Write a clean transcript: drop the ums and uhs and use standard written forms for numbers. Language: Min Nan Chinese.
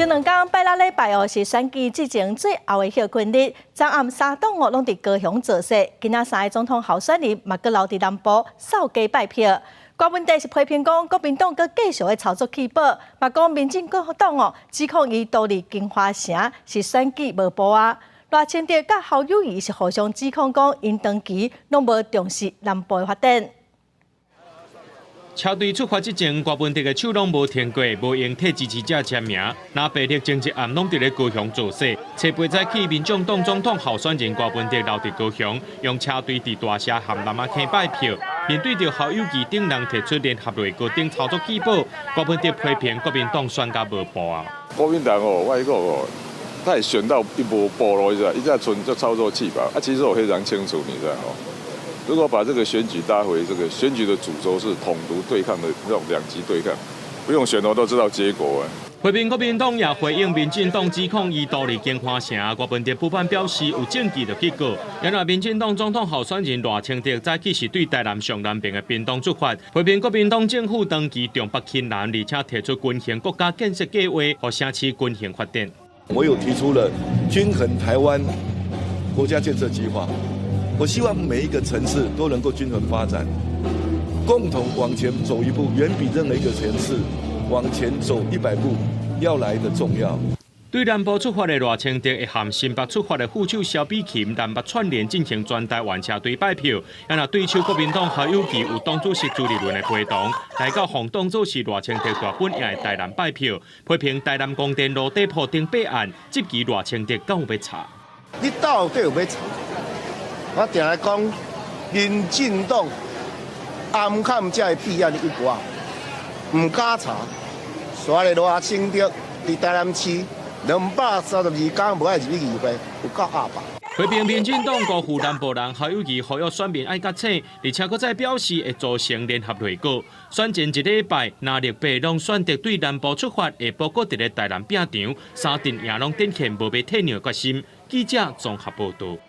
這兩工拜六禮拜哦，是選舉之前最後的歇睏日，昨暗三黨哦攏佇高雄造勢，今仔三个總統候選人嘛閣留佇南部掃街拜票。柯文哲是批評講國民黨閣繼續咧操作棄保，嘛講民進黨哦指控伊逃離京華城是選舉無步啊。賴清德佮侯友宜是互相指控講，𪜶長期攏無重視南部的發展。車隊出發之前，柯文哲的手攏無停過，無閒替支持者簽名。藍白綠前一暗攏佇咧高雄造勢。初八早起，民眾黨總統候選人柯文哲留佇高雄，用車隊佇大社和南仔坑拜票。面對著侯友宜等人提出聯合內閣等操作棄保，柯文哲批評國民黨選甲無步啊。國民黨哦，我講哦，他會選到伊無步路，你知道？伊才賰做操作棄保。啊，其實我非常清楚，你知道哦。如果把這個選舉拉回這個選舉的主軸是統獨對抗的那種兩極對抗，不用選我都知道結果啊。批評國民黨也回應民進黨指控伊逃離京華城，柯文哲補判表示有證據就去告。原來民進黨總統候選人賴清德早起是對台南上南邊的屏東出發，批評國民黨政府長期重北輕南，而且提出均衡國家建設計劃，予城市均衡發展。我有提出了均衡台灣國家建設計劃。我希望每一個城市都能夠均衡發展，共同往前走一步，遠比任何一個城市往前走100步要來得重要。對南部出發的賴清德，會和新北出發的副手蕭美琴南北串聯進行全台灣車隊拜票。啊，若對手國民黨侯友宜有黨主席朱立倫的陪同，來到予當做是賴清德大本營的台南拜票，批評台南光電路底鋪頂弊案，質疑賴清德敢有欲查？你到底有欲查？我定來講，民進黨暗崁這个弊案一掛，毋敢查，煞咧賴清德佇台南市232工無愛入去議會，有夠鴨霸。批評民進黨辜負南部人，侯友宜呼籲選民愛覺醒，而且閣再表示會組成聯合內閣。選前一禮拜，藍綠白攏選擇對南部出發，下晡閣佇咧台南拚場，三陣營攏展現無欲退讓決心。記者綜合報導。